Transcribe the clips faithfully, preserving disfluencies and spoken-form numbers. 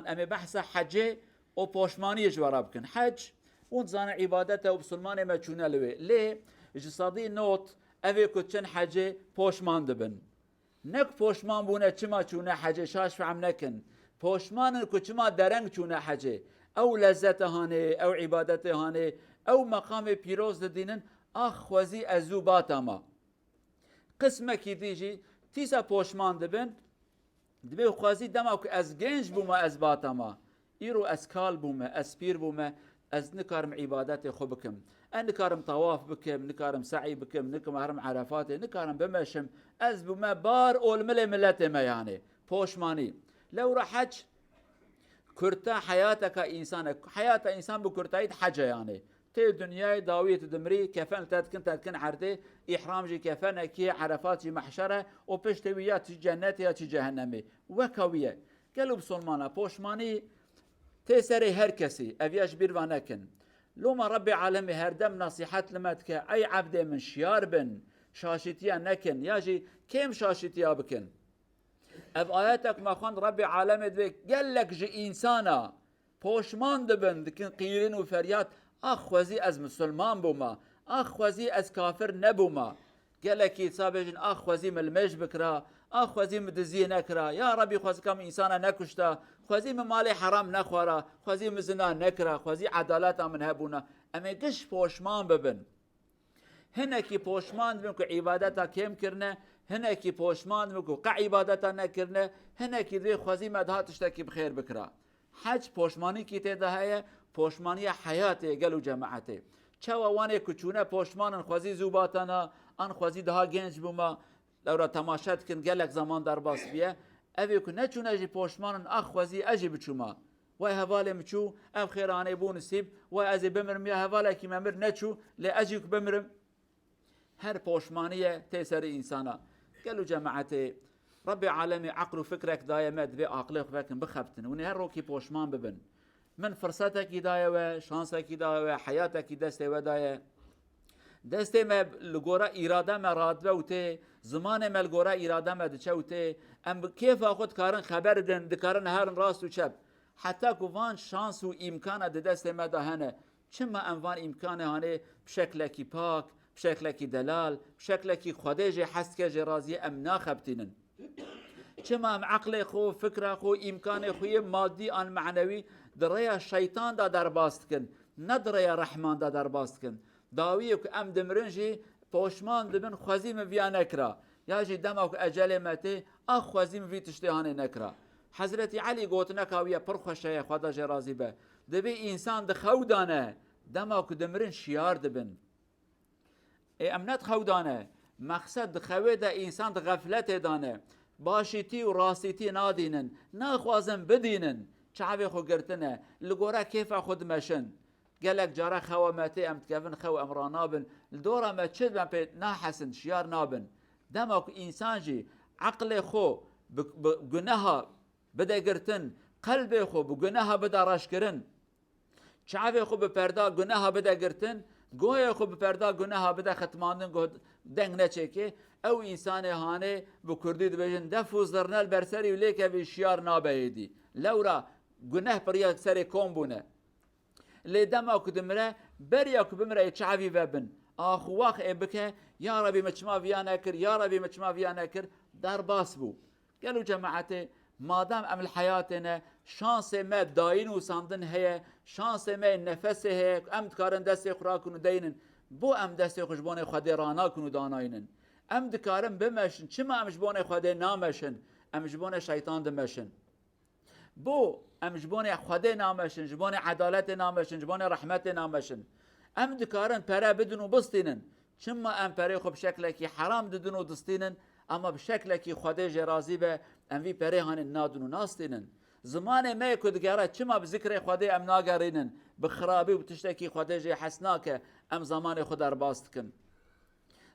Em ê behsa hecê û poşmaniyê ji we re bikin. Hec, hûn dizanin îbadet e û bisilmanê me çûne li wê. Lê ji sedî not evê ku diçin hecê poşman dibin. Ne ku poşman bûne çima çûne hecê, şaş fehm nekin. Poşman in ku çima dereng çûne hecê. Ew lezzete hanê, ew îbadetê hanê, ew meqamê pîroz didînin, ax xwezî ez zû bata ma. Qismekî dî jî tîsa poşman dibin, dibê xwezî dema ku ez gênc bûme ez bata ma. Îro ez kal bûme, ez pîr bûme, ez nikarim îbadetê xwe bikim. Ez nikarim tawaf bikim, nikarim se'î bikim, nikarim herim Erefatê, nikarim bimeşim. Ez bûme bar olmilê miletê me yanê. Poşmanî. Lewra hec kurta heyateka însan e. Heyata însan bi kurtayî di hece yanê. Tê dinyayê dawiyê tu dimrî, kefen li te dikin, te dikin erdê, îhram jî kefenekî ye, Erefat jî mehşer e û piştê wî ya çi cennetê ya çi cehennemê. Weka wî ye. Gelo bisolmana, poşmanî tê serê her kesî, ev ya ji bîr ve nekin. Loma Rebbê Alemê herdem nasîhet li me dike, ey ebdê min şiyar bin, şaşîtiya nekin, ya jî kêm şaşîtiya bikin. Ev ayetek me xwend Rebbê Alemê divê gelek ji însana poşman dibin, dikin qîrin û feryad, ax xwezî ez misilman bûma, ax xwezî ez kafir nebûma. Gelekî disa bêjin, ax xwezî min li mêj bikira, ax xwezî min diziyê nekira, ya Rebî xwezika min însana nekuşta, xwezî min malê heram nexwara, xwezî min zina nekira, xwezî edaleta min hebûna. Em ê giş poşman bibin. Hinekî poşman dibin ku îbadeta kêm kirine, hinekî poşman dibin ku qe îbadeta nekirine, hinekî divê xwezî me daha tiştekî bi xêr bikira. Hec poşmanîkî tê de heye, poşmaniya heyatê gel û cemaetê. Çawa wanê ku çûne poşman in xwezî zû batana, an xwezî daha genç bûma, lewra temaşe dikin gelek zaman derbas biye. Evê ku neçûne jî poşman in, ax xwezî ez jî biçûma. Wey hevalê min çû, ev xêranê bû nisîb, wey ez ê bimirim ya hevalekî me mir neçû, lê ez jî ku bimirim, her poşmanî ye tê serê însana. Gelo cemaetê, Rebbê Alemê eql û fikrek daye me, divê aqilê xwe vekin, bixebtin. Hûn ê her rokî poşman bibin. Min firsetekî daye we, şansekî daye we, heyatekî destê we daye. Destê me li gora îrade me radibe û tê, zimanê me li gora îrade me diçe û tê. Em bi kêfa xwe dikarin xeber din, dikarin herin rast û çep. Heta ku van şans û îmkana di destê me de hene, çima em van îmkanê hanê bi şeklekî pak, bi şeklekî delal, bi şeklekî Xwedê jê hes dike, jê razî ye, em naxebitînin? Çima em eqlê xwe, fikra xwe, îmkanê xwe yê madî an menewî di rêya şeytan de derbas dikin, ne di rêya Rehman de derbas dikin? Dawiyê ku em dimirin jî poşman dibin, xwezî min viya nekira. Ya jî dema ku ecelê me tê, ax xwezî min vî tiştê hanê nekira. Hezretî Elî gotineka wî ye pir xweş heye, Xweda jê razî be. Dibê însan di xew de ne, dema ku dimirin şiyar dibin. Ê em ne di xew de ne. Mexsed di xewê de însan di xefletê de ne. Başîtî û rastîtî nadînin. Naxwazin bidînin. Çavê xwe girtine. Li gora kêfa xwe dimeşin. Gelek cara xewa me tê, em dikevin xew, em ranabin. Li dora me çi dibe pê nahesin, şiyar nabin. Dema ku însan jî eqlê xwe bi, bi guneha bide girtin, qelbê xwe bi guneha bide reşkirin, çavê xwe bi perda guneha bide girtin, goyê xwe bi perda guneha bide xitmandin, ku deng neçêke, ew însanê hanê bi kurdî dibêjin, def û zirne li ber serî û lê kevî şiyar nabe êdî. Lewra guneh piriya serê kom bûne. Lê dema ku dimire, beriya ku bimire ê çavî vebin, ax û wax ê bike, ya Rebî min çima viya nekir, ya Rebî min çima viya nekir, derbas bû. Gelo cemaetê, madem em li heyatê ne, şansê me dayîn û sandin heye, şansê me nefesê heye, em dikarin destê xwe rakin û deynin, bo em destê xwe ji bonê Xwedê ranakin û danaynin? Em dikarin bimeşin, çima em ji bonê Xwedê nameşin, em ji bonê şeytan dimeşin? Bo em ji bonê Xwedê nameşin, ji bonê edaletê nameşin, ji bonê rehmetê nameşin? Em dikarin pere bidin û bistînin. Çima em perê xwe bi şeklekî heram didin û distînin, ama bi şeklekî Xwedê jê razî be, em vî perê hanê nadin û nastînin? Zimanê me yê ku digere, çima bi zikrê Xwedê em nagerînin? Bi xirabî û bi tiştekî Xwedê jê hes nake, em zamanê xwe derbas dikin.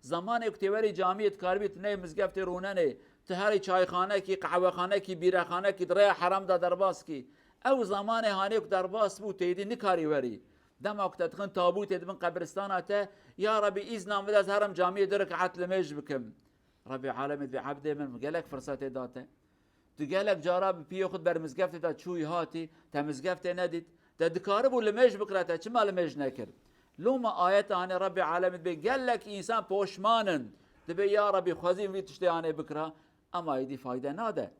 Zemanê ku tê werî camiyê dikaribî tu neyê mizgeftê rûnenê, tu herî çayxanekî, qehwexanekî, bîrexanekî di rêya heram de derbas kî. Ew zemanê hanê ku derbas bû têdî nikarî werî. Dema ku te dixin tabûtê di bin qebristana te, ya Rebî îzna min bide ez herim camiyê du rekat li mêj bikim. Rebî alemê divê ebdê min, min gelek firsetê da te. Tu gelek cara bi piyê xwe di ber mizgeftê de çûyî hatî, te mizgeftê nedît. Te dikaribû limêj bikira, te çima limêj nekir? Loma ayeta hanê Rebbê Alemê dibê gelek însan poşman in. Dibê ya Rebbî xwezîm vî tiştê hanê bikira, ema êdî fayde nade.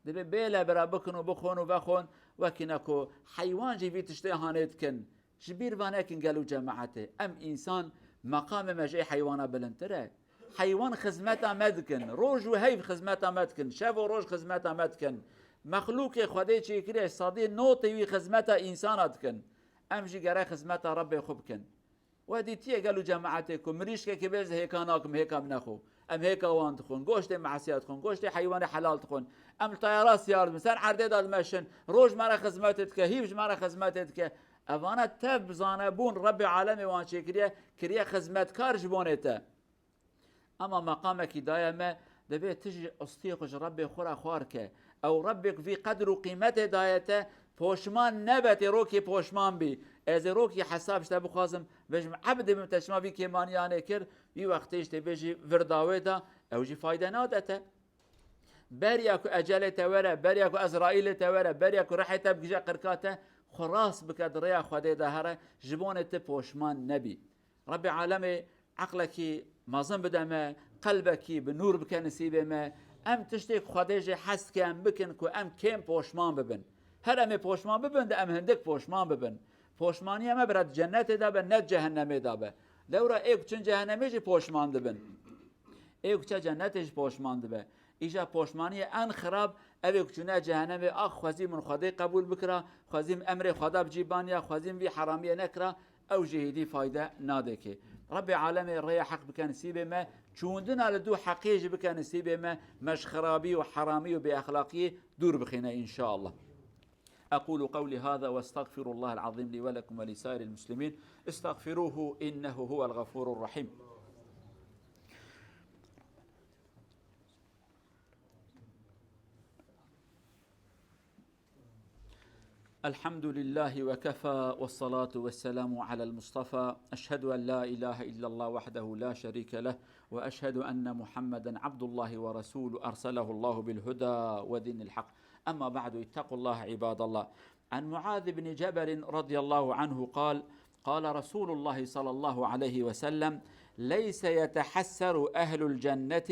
Dibê bêle bira bikin û bixwin û vexwin, wekî ne ku heywan jî vî tiştê hanê dikin. Ji bîr va nekin gelo cemaetê. Em însan, meqamê me ji ê heywana bilindtir e. Heywan xizmeta me dikin. Roj û heyv xizmeta me dikin. Şev û roj xizmeta me dikin. Mexlûkê Xwedê çêkiriye, sedî notê wî xizmeta însana dikin. Em jî gere xizmeta Rebbê xwe bikin. We dîtiye gelo cemaetê ku mirîşkekê bêje hêka nakim, hêka bine xwe. Em hêka wan dixwin, goştê mehsiya dixwin, goştê heywanê helal dixwin. Em li tayara siyar dibin, ser erdê de dimeşin, roj me re xizmetê dike, hîv ji me re xizmetê dike. Evana tev bi zanebûn Rebbê alemê wan çêkiriye, kiriye xizmetkar ji bonê te. Ema meqamekî daye me, divê tu jî ostiyê xwe ji Rebbê xwe re xwar ke. Ew Rebbê ku vî qedr û qîmetê daye te, poşman nebe, tê rokê poşman bî. Ez ê rokî hesab ji te bixwazim, bêjim, ebdê min te çima vî kêmaniyanê kir, vî wextê jî tê bêjî vir da wê da, ew jî fayde nade te. Beriya ku ecelê te were, beriya ku Ezraîlê te were, beriya ku rihê te bigije qirka te, xwe rast bike di rêya Xwedê de here, ji bonê tu poşman nebî. Rebbê alemê eqlekî mezin bide me, qelbekî bi nûr bike nisîbê me. Em tiştê ku Xwedê jê hez dike em bikin ku em kêm poşman bibin. Her em ê poşman bibin de em hindik poşman bibin. Poşmaniya me bira di cennetê de be, ne di cehennemê de be. Lewra ê ku çin cehennemê jî poşman dibin. Ê ku çe cennetê jî poşman dibe. Îja poşmaniyê en xirab, ev ê ku çûne cehennemê, ax xwezî min Xwedê qebûl bikira, xwezî min emrê Xweda bi cî baniya, xwezî min vî heramiyê nekira, ew jî hêdî fayde nade kê. Rebbê alemê rêya heq bike nisîbê me, çûndina li dû heqê jî bike nisîbê me, me ji xirabî û heramî û bêexlaqiyê dûr bixîne înşallah. أقول قولي هذا وأستغفر الله العظيم لي ولكم ولسائر المسلمين. استغفروه إنه هو الغفور الرحيم. الحمد لله وكفى، والصلاة والسلام على المصطفى. أشهد أن لا إله إلا الله وحده لا شريك له، وأشهد أن محمدا عبد الله ورسوله أرسله الله بالهدى ودين الحق. أما بعد، اتقوا الله عباد الله. عن معاذ بن جبل رضي الله عنه قال: قال رسول الله صلى الله عليه وسلم: ليس يتحسر أهل الجنة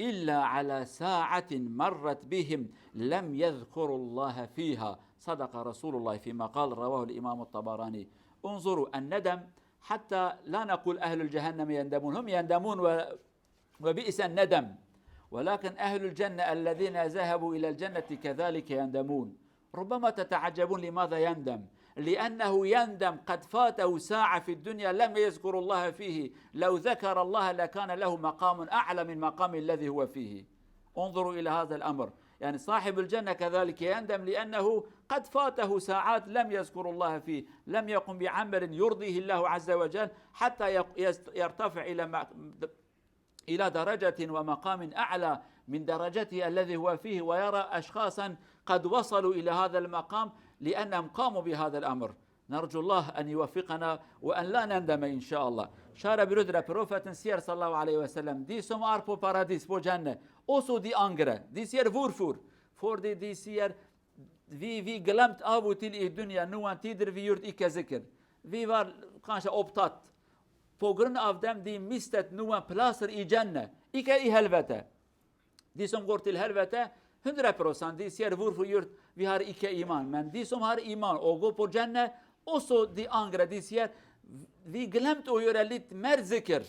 إلا على ساعة مرت بهم لم يذكروا الله فيها. صدق رسول الله فيما قال، رواه الإمام الطبراني. انظروا الندم، حتى لا نقول أهل الجهنم يندمون، هم يندمون و-، وبئس الندم. ولكن أهل الجنة الذين ذهبوا إلى الجنة كذلك يندمون. ربما تتعجبون لماذا يندم؟ لأنه يندم قد فاته ساعة في الدنيا لم يذكر الله فيه، لو ذكر الله لكان له مقام أعلى من مقام الذي هو فيه. انظروا إلى هذا الأمر. يعني صاحب الجنة كذلك يندم لأنه قد فاته ساعات لم يذكر الله فيه، لم يقم بعمل يرضيه الله عز وجل حتى يق-، يست-، يرتفع إلى ما-، إلى درجة ومقام أعلى من درجته الذي هو فيه، ويرى أشخاصا قد وصلوا إلى هذا المقام لأنهم قاموا بهذا الأمر. نرجو الله أن يوفقنا وأن لا نندم إن شاء الله. Şara bîrû dire profetin siyer sallallahu aleyhi ve sellem. Dî som ar po paradîs, po cenne. Oso dî angre. Dî siyer vûr fûr. For dî, dî siyer vî, vî glemt av û tîl ih dunya nuwan tîdir vî yurt î kezikir. Vî var kanşa optat. Pogrin avdem dî mistet nuwen plasir î cenne. Îke î helvete. Dîsom gortil helvete hundre prosan dî siyer vur fu yurt vî har îke îman. Men dîsom har îman ogo po cenne oso dî angre dî siyer vî glemt o yore lit mer zikir.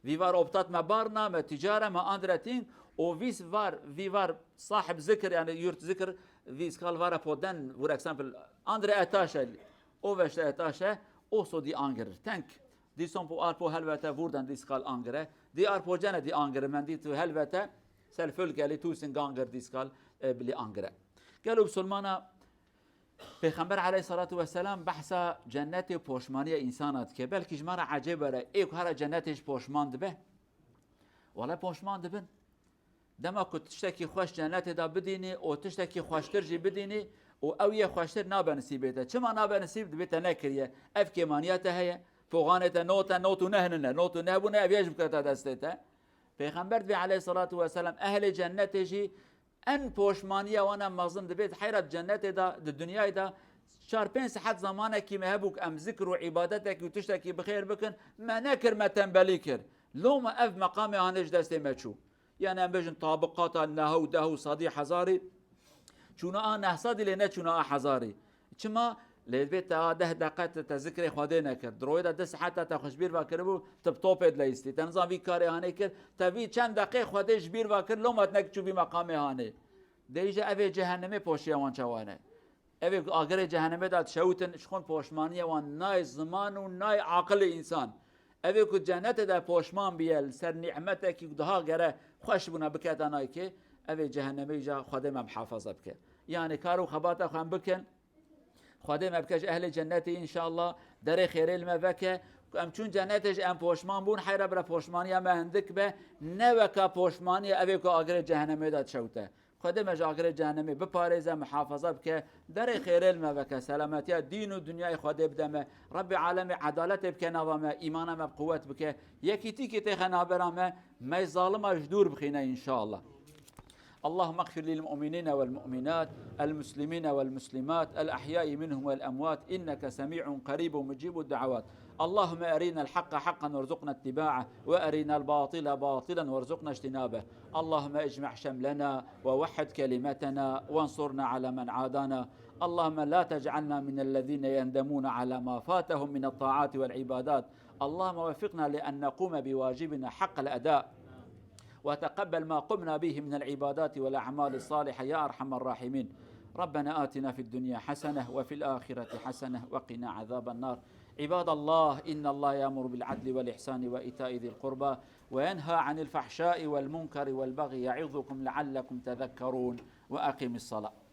Vî var optat me barna, me tîcara, me andre tîng o vîs var, vî var sahib zikir, yani yurt zikir, vî skal vara po den, vur eksempel, andre etaşe, o veşte etaşe, oso dî angir. Tenk. Dî son po arpo helvete vurdan dî skal angire. Dî arpo cene dî angire. Men dî tu helvete sel fölkeli tu sing angir dî skal, e, bilî angire. Gelo Musulmana Pêxember aleyhissalatu vesselam behsa cennetê poşmaniya însana dike. Belkî ji me re ecêb were, ê ku hera cennetê ji poşman dibe. Wele poşman dibin. Dema ku tiştekî xweş cennetê de bidînî û tiştekî xweştir jî bidînî û ew yê xweştir nabe nisîbê te. Çima nabe nisîb? Dibê te nekiriye. Ev kêmaniya te heye. Poxanê te not e, not û neh nine. Not û neh bûne, ev yê ji bikete destê te. Pêxember dibê aleyhissalatu vesselam ehlê cennetê jî En poşmaniya wan em mezin dibê di heyra di cennetê de, di dinyayê de çar pênc saet zamanekî me hebû ku em zikr û îbadetekî û tiştekî bi xêr bikin, me nekir, me tembelî kir. Loma ev meqamê hanê ji destê me çû. Yani em bêjin tabiqata neha û deh û sedî hezarî, çûna a neh sedî lê neçûna a hezarî. Çima? Lê bê te a deh deqe te, te zikrê Xwedê nekir. Di royê de du saeta te xwe ji bîr ve kiribû, tu bi topê dileyistî. Te nizan vî karê hanê kir, te vî çend deqê Xwedê ji bîr ve kir, loma te nek çû vî meqamê hanê. Dê îja evê cehennemê poşiya wan çawa ne? Evê ku agirê cehennemê de dişewtin, ji xwe poşmaniya wan nayê ziman û nayê aqilê însan. Evê ku cennetê de poşman biye li ser nîmetekî ku daha gere xweş bûna bikete nayê kê, evê cehennemê îja Xwedê me muhafaza bike. Yani kar û xebata xwe em bikin, Xwedê me bike ji ehlê cennetê înşallah, derê xêrê li me veke, ku em çûn cennetê ji em poşman bûn, heyra bira poşmaniya me hindik be, ne weka poşmaniya evê ku agirê cehennemê de dişewte. Xwedê me ji agirê cehennemê biparêze, muhafaza bike, derê xêrê li me veke, selametiya dîn û dinyayê Xwedê bide me. Rebbê alemê edaletê bike nava me, îmana me bi quwet bike, yekîtîkê têxe navbera me, me zalima ji dûr bixîne înşallah. اللهم اغفر للمؤمنين والمؤمنات، المسلمين والمسلمات، الأحياء منهم والأموات، إنك سميع قريب مجيب الدعوات. اللهم أرنا الحق حقا وارزقنا اتباعه، وأرنا الباطل باطلا وارزقنا اجتنابه. اللهم اجمع شملنا ووحد كلمتنا وانصرنا على من عادانا. اللهم لا تجعلنا من الذين يندمون على ما فاتهم من الطاعات والعبادات. اللهم وفقنا لأن نقوم بواجبنا حق الأداء. وتقبل ما قمنا به من العبادات والأعمال الصالحة يا أرحم الراحمين. ربنا آتنا في الدنيا حسنة وفي الآخرة حسنة وقنا عذاب النار. عباد الله، إن الله يأمر بالعدل والإحسان وإيتاء ذي القربى وينهى عن الفحشاء والمنكر والبغي يعظكم لعلكم تذكرون. وأقم الصلاة.